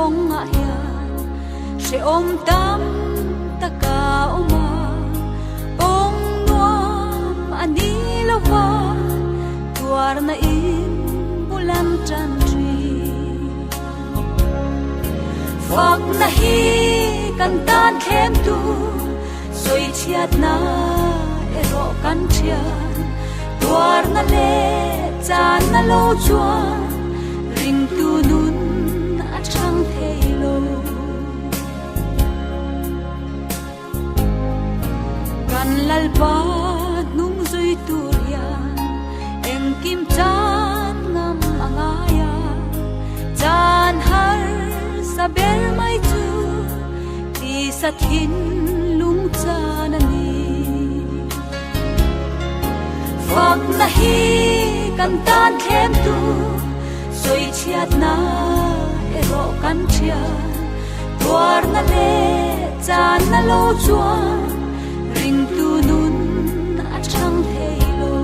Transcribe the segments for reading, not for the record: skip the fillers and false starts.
kawngah hian hrehawm tam tak a awm a, kawng nuam a ni lo va, tuarna in bul an tan thin. Fakna hi kan tan thlem tu, sawichhiatna erawh kan thian. Tuarna leh channa lo chuan ringtu nun a chang thei lo. Kan Lalpa hnung zui tur hian engkim chan ngam a ngai a, chan harsa ber mai chu tisa thinlung chan a ni. Fakna hi kan tan thlem tu, sawichhiatna erawh kan thian. Tuarna leh channa lo chuan ringtu nun a chang thei lo.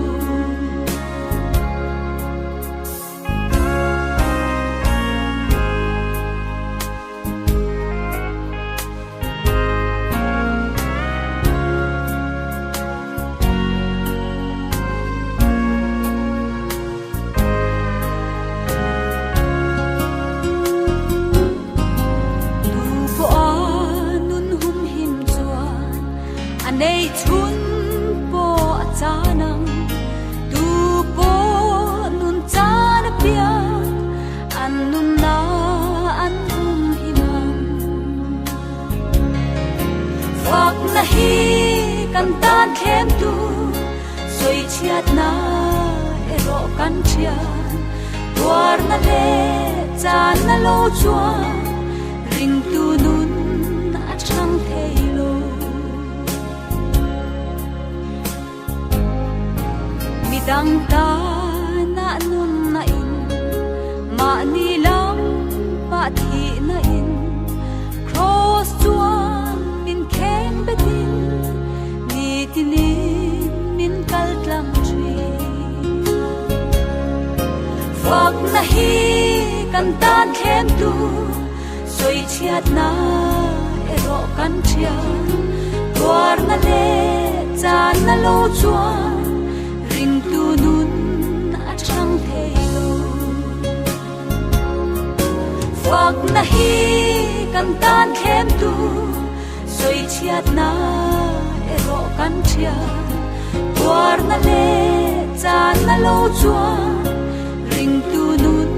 Tu pawh a nun humhim chuan a nei chhun pawh a chan ang. Tu pawh nun chan apiang an nunna an humhim ang. Fakna hi kan tan thlem tu, sawichhiatna erawh kan thian. Tuarna leh channa lo chuan ringtu nun a chang thei lo. Midang tana nunna in, mahni lam pah thihna in, Kraws chuan min kheng betin, nitinin min kal tlang thin. Fakna hi kan tan thlem tu, sawichhiatna erawh kan thian. Tuarna leh channa lo chuan ringtu nun a chang thei lo. Fakna hi kan tan thlem tu, sawichhiatna erawh kan thian. Tuarna leh channa lo chuan ringtu nun.